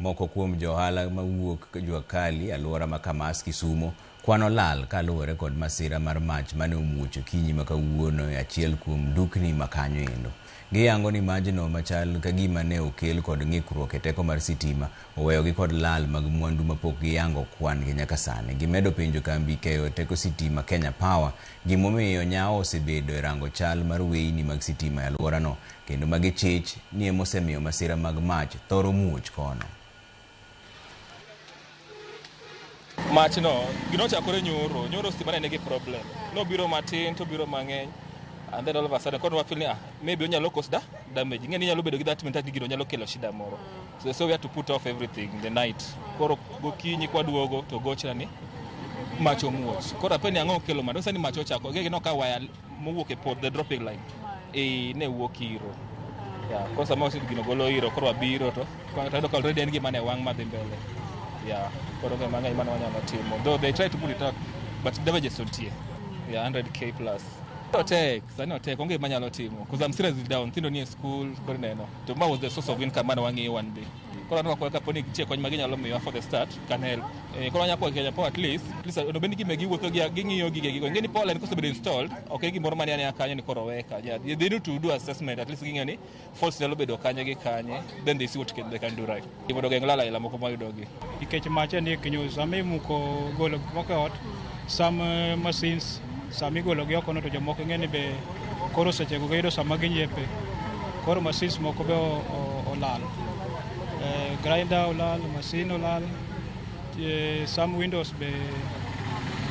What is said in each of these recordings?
Moko kuom jo ohala mawuok Jua Kali, alwora ma Kamas, Kisumo, kwano lal kaluwore kod masira mar mach mane omuoch okinyi ma kawuono e achiel kuom dukni ma kanyo endo. Giyango ni majno machal ka gima ne okel kod ng'ikruok e teko mar sitima oweyogi kod lal mag mwandu mapok giyango kwan gi nyaka sani. Gimedo penjo kambi keyo teko sitima Kenya Power gimomiyo nyawo osebedo e rango chal mar weyni mag sitima e alworano kendo ma gichich ni emosemiyo masira mag mach thoro muoch kono. Mach no gino ochakore nyoro, nyoro stima ne nigi problem. Nobiro matin to obiro mang'eny and then all of a sudden koro wafeel ni ah, maybe onyalo cause da damage. Ing'e ni inyalo bedo gi that mentality gino nyalo kelo shida moro. So we had to put off everything in the night. Koro gokinyi kwaduogo to gochna ni mach omuoch. Koro apenjo ni ang'o okelo mach. Nonyisa ni mach ochako. Gige no ka waya mowuok e pod, the dropping line. E ne wuok iro. Yeah, koro sama gino golo iro koro wabiro to tayudo ka already en gima ne wang' madhi mbele. Yeah, koro onge mang'eny mane wanyalo timo. Though they try to put it out, but damages nitie. Yeah, 100K plus. Otek, sani otek, onge gima nyalo timo. Because I'm seriously down, nyithindo nie school, koro ineno. To ma was the source of income mane wang'iyo wan be. Koro aneno ka kapo ni nitie kony ma ginyalo miyowa for the start, can help. Koro wanyalo kwayo Kenya Power at least onego bed ni gime giwuotho gi ging'iyo gige gigo. Ing'e ni power line kosebedo installed, ok en gimoro mane ane kanyo ni koro owe ka. Yeah, they need to do assessment, at least ging'eyo ni faults nyalo bedo kanye gi kanye, then they see what they can do, right. Mondo ogeng' lal aila moko mayudogi. Nikech mach en kinyo sama imuko golo gik moko e ot, some machines sama igolo gi oko no to jomoko ing'e ni be koro sechego giyudo sama ginyiepe, koro machines moko be olal, grinder olal, machine olal, some windows be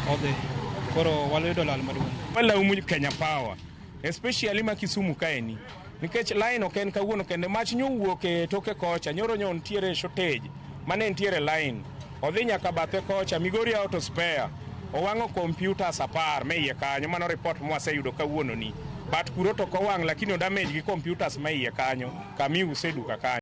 odhi, koro wayudo lal maduong'. Walaumu Kenya Power, especially ma Kisumu kaeni, nikech line ok en kawuono kende. Mach nyowuok e toke kocha nyoro, nyo nitiere shortage mane nitiere line odhi nyaka bathe kocha Migori Auto Spare owang'o computers 10 me iye kanyo. Mano report mwaseyudo kawuono ni, but kuro to ok owang', lakini odamage gi computers ma iye kanyo kamiuse duka kanyo.